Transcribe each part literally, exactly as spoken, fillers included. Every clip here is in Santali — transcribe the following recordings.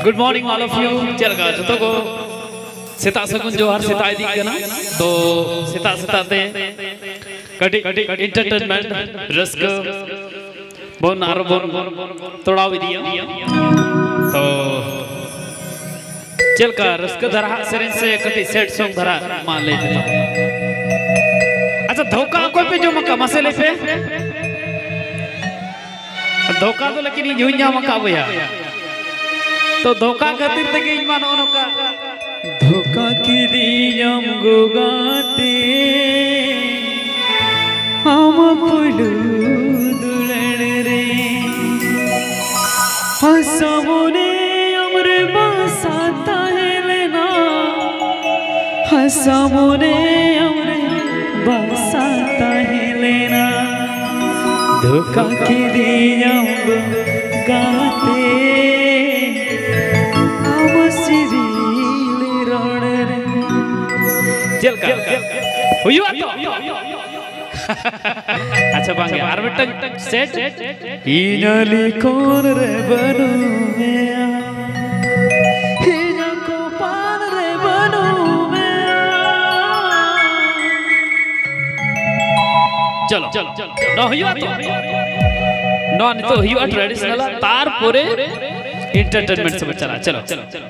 Good morning, all of you. ᱪᱮᱫ ᱞᱮᱠᱟ ᱡᱚᱛᱚ ᱠᱚ? ᱥᱮᱛᱟᱜ ᱥᱟᱹᱜᱩᱱ ᱡᱚᱦᱟᱨ ᱥᱮᱛᱟᱜ ᱤᱫᱤᱜ ᱠᱟᱱᱟ᱾ ᱛᱚ ᱥᱮᱛᱟᱜ ᱥᱮᱛᱟᱜ ᱛᱮ ᱠᱟᱹᱴᱤᱡ ᱠᱟᱹᱴᱤᱡ entertainment, ᱨᱟᱹᱥᱠᱟᱹ ᱵᱚᱱ ᱟᱨᱚ ᱵᱚᱱ ᱛᱚᱲᱟᱣ ᱤᱫᱤᱭᱟ᱾ ᱛᱚ ᱪᱮᱫ ᱞᱮᱠᱟ, ᱨᱟᱹᱥᱠᱟᱹ ᱫᱷᱟᱨᱟ ᱦᱟᱜ ᱥᱮᱨᱮᱧ ᱥᱮ ᱠᱟᱹᱴᱤᱡ sad song ᱫᱷᱟᱨᱟ? ᱢᱟ ᱞᱟᱹᱭ ᱯᱮ ᱛᱚ᱾ ᱟᱪᱪᱷᱟ, ᱫᱷᱳᱠᱟ ᱚᱠᱚᱭ ᱯᱮ ᱡᱚᱢ ᱟᱠᱟᱫ, ᱢᱟᱥᱮ ᱞᱟᱹᱭ ᱯᱮ᱾ ᱫᱷᱳᱠᱟ ᱫᱚ ᱞᱮᱠᱤᱱ ᱤᱧ ᱦᱚᱸᱧ ᱧᱟᱢ ᱟᱠᱟᱫ ᱵᱚᱭᱦᱟ᱾ ᱛᱚ ᱫᱷᱳᱠᱟ ᱠᱷᱟᱹᱛᱤᱨ ᱛᱮᱜᱮ ᱤᱧ ᱢᱟ ᱱᱚᱜᱼᱚ ᱱᱚᱝᱠᱟ᱾ ᱫᱷᱳᱠᱟ ᱠᱤᱫᱤᱧᱟᱢ ᱜᱚ ᱜᱟᱛᱮ, ᱟᱢ ᱯᱩᱭᱞᱩ ᱫᱩᱞᱟᱹᱲ ᱨᱮ᱾ ᱦᱟᱥᱟ ᱢᱚᱱᱮ ᱟᱢᱨᱮ ᱵᱟᱥᱟ ᱛᱟᱦᱮᱸ ᱞᱮᱱᱟ, ᱦᱟᱥᱟ ᱢᱚᱱᱮ ᱟᱢᱨᱮ ᱵᱟᱥᱟ ᱛᱟᱦᱮᱸ ᱞᱮᱱᱟ᱾ ᱫᱷᱳᱠᱟ ᱠᱤᱫᱤᱧᱟᱢ ᱜᱚ ᱜᱟᱛᱮ, ᱟᱢ ᱥᱤᱨᱤᱞ ᱨᱚᱲ ᱨᱮ᱾ ᱪᱮᱫ ᱞᱮᱠᱟ? ᱦᱩᱭᱩᱜᱼᱟ ᱛᱚ? ᱟᱪᱪᱷᱟ, ᱵᱟᱝ ᱜᱮ, ᱟᱨ ᱢᱤᱫᱴᱟᱝ set᱾ ᱤᱧᱟᱹᱜ ᱞᱤᱠᱷᱚᱱ ᱨᱮ ᱵᱟᱹᱱᱩᱜ ᱢᱮᱭᱟ, ᱤᱧᱟᱹᱜ ᱠᱚᱯᱟᱞ ᱨᱮ ᱵᱟᱹᱱᱩᱜ ᱢᱮᱭᱟ᱾ ᱪᱚᱞᱚ, ᱱᱚᱣᱟ ᱦᱩᱭᱩᱜᱼᱟ ᱛᱚ? ᱱᱚᱣᱟ ᱱᱤᱛᱚᱜ ᱦᱩᱭᱩᱜᱼᱟ traditional, ᱛᱟᱨᱯᱚᱨᱮ entertainment ᱥᱮᱫ ᱵᱚᱱ ᱪᱟᱞᱟᱜᱼᱟ᱾ ᱪᱚᱞᱚ, ᱪᱚᱞᱚ, ᱪᱚᱞᱚ᱾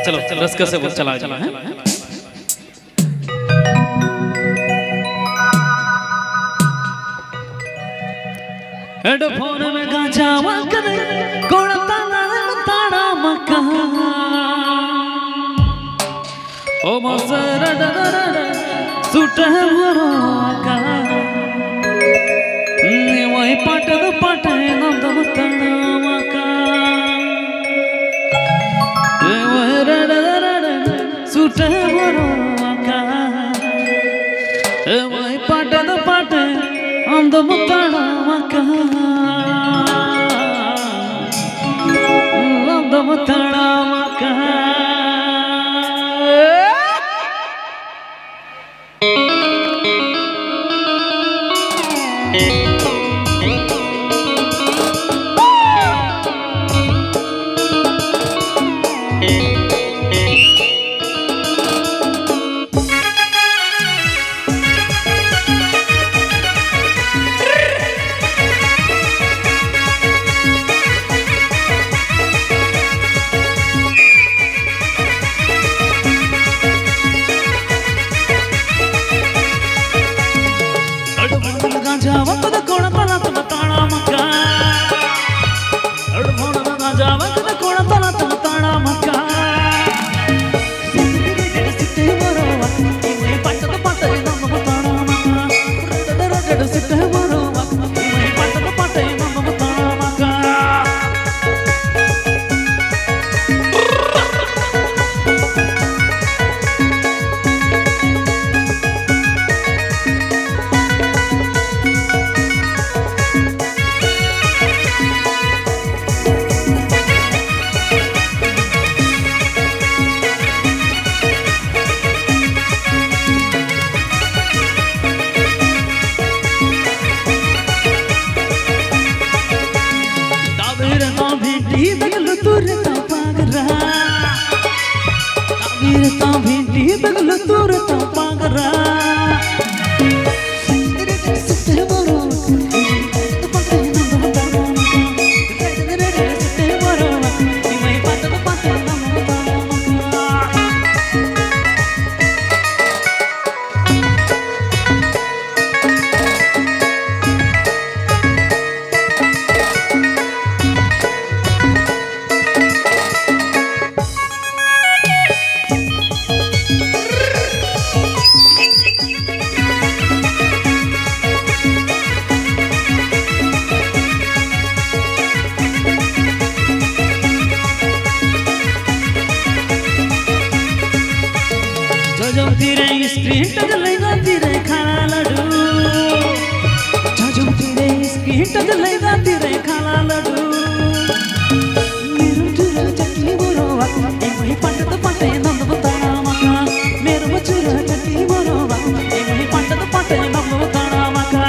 ᱪᱚᱞᱚ, ᱨᱟᱹᱥᱠᱟᱹ ᱥᱮᱫ ᱵᱚᱱ ᱪᱟᱞᱟᱣ ᱤᱫᱤᱜᱼᱟ, ᱦᱮᱸ? ᱦᱮᱰᱯᱷᱳᱱ ᱢᱮ ᱜᱟᱸᱡᱟᱣ ᱟᱠᱟᱫ, ᱠᱚᱲᱟ ᱛᱟᱞᱟ ᱨᱮᱢ ᱛᱟᱲᱟᱢ ᱟᱠᱟᱫ᱾ ᱳ ᱢᱟᱥᱮ ᱨᱟᱰᱟ ᱨᱟᱰᱟ, ᱥᱩᱴ ᱮ ᱦᱚᱨᱚᱜ ᱟᱠᱟᱫ᱾ ᱱᱤᱣᱟᱭ ᱯᱟᱴᱮ ᱫᱚ ᱯᱟᱴᱮ ᱱᱟᱢ ᱫᱚ ᱛᱟᱲᱟᱢ ᱟᱠᱟᱫ᱾ ᱱᱤᱣᱟᱭ ᱨᱟᱰᱟ ᱨᱟᱰᱟ, ᱥᱩᱴ ᱮ ᱦᱚᱨᱚᱜ ᱟᱠᱟᱫ᱾ ᱱᱤᱣᱟᱭ ᱯᱟᱴᱮ ᱫᱚ ᱯᱟᱴᱮ ᱟᱢ ᱫᱚᱢ ᱛᱟᱲᱟᱢ ᱟᱠᱟᱫ᱾ ᱟᱢ ᱫᱚᱢ ᱛᱟᱲᱟᱢ ᱟᱠᱟᱫ᱾ ᱟᱹᱰᱩ ᱵᱚᱱ ᱜᱟᱸᱡᱟ ᱵᱟᱠᱚ ᱫᱚ ᱠᱚᱲᱟ ᱛᱟᱞᱟ ᱛᱮᱢᱟ ᱛᱟᱲᱟᱢ ᱟᱠᱟᱫ᱾ ᱟᱹᱰᱩ ᱵᱚᱱ ᱜᱟᱸᱡᱟ ᱵᱟᱠᱚ ᱫᱚ ᱠᱚᱲᱟ ᱛᱟᱞᱟ ᱛᱮᱢᱟ ᱛᱟᱲᱟᱢ ᱟᱠᱟᱫ᱾ ᱥᱤᱛᱮ ᱢᱟᱨᱚᱣᱟ, ᱤᱧ ᱯᱟᱴᱟ ᱫᱚ ᱯᱟᱴᱟ ᱤᱧ ᱫᱚ ᱛᱟᱲᱟᱢ ᱟᱠᱟᱫ᱾ ᱨᱚᱰᱚ ᱫᱚ ᱨᱚᱰᱚ ᱥᱤᱛᱮ ᱢᱟᱨᱚᱣᱟ, ᱤᱧ ᱯᱟᱴᱟ ᱫᱚ ᱯᱟᱴᱟ ᱤᱧ ᱫᱚ ᱛᱟᱲᱟᱢ ᱟᱠᱟᱫ᱾ ᱛᱟᱵᱤᱨ ᱛᱟᱵᱤᱨ ᱵᱮᱜ ᱞᱩᱛᱩᱨ ᱨᱮ ᱛᱟᱢ ᱯᱟᱜᱽᱨᱟ᱾ ᱛᱟᱵᱤᱨ ᱛᱟᱵᱤᱨ ᱵᱮᱜ ᱞᱩᱛᱩᱨ ᱨᱮ ᱛᱟᱢ ᱯᱟᱜᱽᱨᱟ᱾ ᱤᱥᱠᱤᱱ ᱴᱟᱪ ᱞᱮᱸᱜᱟ ᱛᱤᱨᱮ ᱠᱷᱟᱲᱟ ᱞᱟᱹᱰᱩ, ᱡᱚᱡᱚᱢ ᱛᱤᱨᱮ ᱤᱥᱠᱤᱱ ᱴᱟᱪ ᱞᱮᱸᱜᱟ ᱛᱤᱨᱮ ᱠᱷᱟᱲᱟ ᱞᱟᱹᱰᱩ᱾ ᱢᱮᱨᱚᱢ ᱪᱩᱨᱟᱹ ᱪᱟᱹᱴᱱᱤ ᱵᱚᱨᱚᱣᱟᱜ, ᱮᱢᱟᱹᱭ ᱯᱟᱴᱮ ᱫᱚ ᱯᱟᱴᱮ ᱱᱚᱢ ᱫᱚ ᱛᱟᱲᱟᱢ ᱟᱠᱟ᱾ ᱢᱮᱨᱚᱢ ᱪᱩᱨᱟᱹ ᱪᱟᱹᱴᱱᱤ ᱵᱚᱨᱚᱣᱟᱜ, ᱮᱢᱟᱹᱭ ᱯᱟᱴᱮ ᱫᱚ ᱯᱟᱴᱮ ᱱᱚᱢ ᱫᱚ ᱛᱟᱲᱟᱢ ᱟᱠᱟ᱾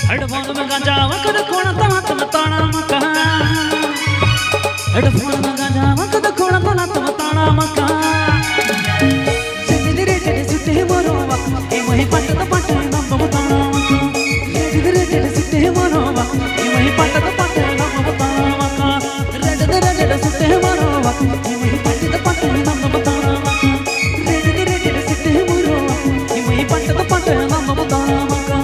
ᱦᱮᱰᱯᱷᱳᱱ ᱢᱮ ᱜᱟᱸᱡᱟ ᱟᱠᱟᱫ ᱠᱚᱲᱟ ᱛᱟᱞᱟ ᱛᱮᱢ ᱛᱟᱲᱟᱢ ᱟᱠᱟᱫ᱾ ᱦᱮᱰᱯᱷᱳᱱ ᱢᱮ ᱜᱟᱸᱡᱟ ᱟᱠᱟᱫ ᱠᱚᱲᱟ ᱛᱟᱞᱟ ᱛᱮᱢ ᱛᱟᱲᱟᱢ ᱟᱠᱟᱫ᱾ ᱨᱮᱰᱮ ᱨᱮᱰᱮ ᱥᱩᱴᱮ ᱢᱚᱨᱚᱣᱟ, ᱮᱢᱟᱹᱭ ᱯᱟᱴᱟ ᱫᱚ ᱯᱟᱴᱟ ᱱᱟᱢ ᱵᱟᱵᱩ ᱛᱟᱲᱟᱢ ᱟᱠᱟᱫ᱾ ᱨᱮᱰᱮ ᱨᱮᱰᱮ ᱥᱩᱴᱮ ᱢᱚᱨᱚᱣᱟ, ᱮᱢᱟᱹᱭ ᱯᱟᱴᱟ ᱫᱚ ᱯᱟᱴᱟ ᱱᱟᱢ ᱵᱟᱵᱩ ᱛᱟᱲᱟᱢ ᱟᱠᱟᱫ᱾ ᱨᱮᱰᱮ ᱨᱮᱰᱮ ᱥᱩᱴᱮ ᱢᱚᱨᱚᱣᱟ, ᱮᱢᱟᱹᱭ ᱯᱟᱴᱟ ᱫᱚ ᱯᱟᱴᱟ ᱱᱟᱢ ᱵᱟᱵᱩ ᱛᱟᱲᱟᱢ ᱟᱠᱟᱫ᱾ ᱨᱮᱰᱮ ᱨᱮᱰᱮ ᱥᱩᱴᱮ ᱢᱚᱨᱚᱣᱟ, ᱮᱢᱟᱹᱭ ᱯᱟᱴᱟ ᱫᱚ ᱯᱟᱴᱟ ᱱᱟᱢ ᱵᱟᱵᱩ ᱛᱟᱲᱟᱢ ᱟᱠᱟᱫ᱾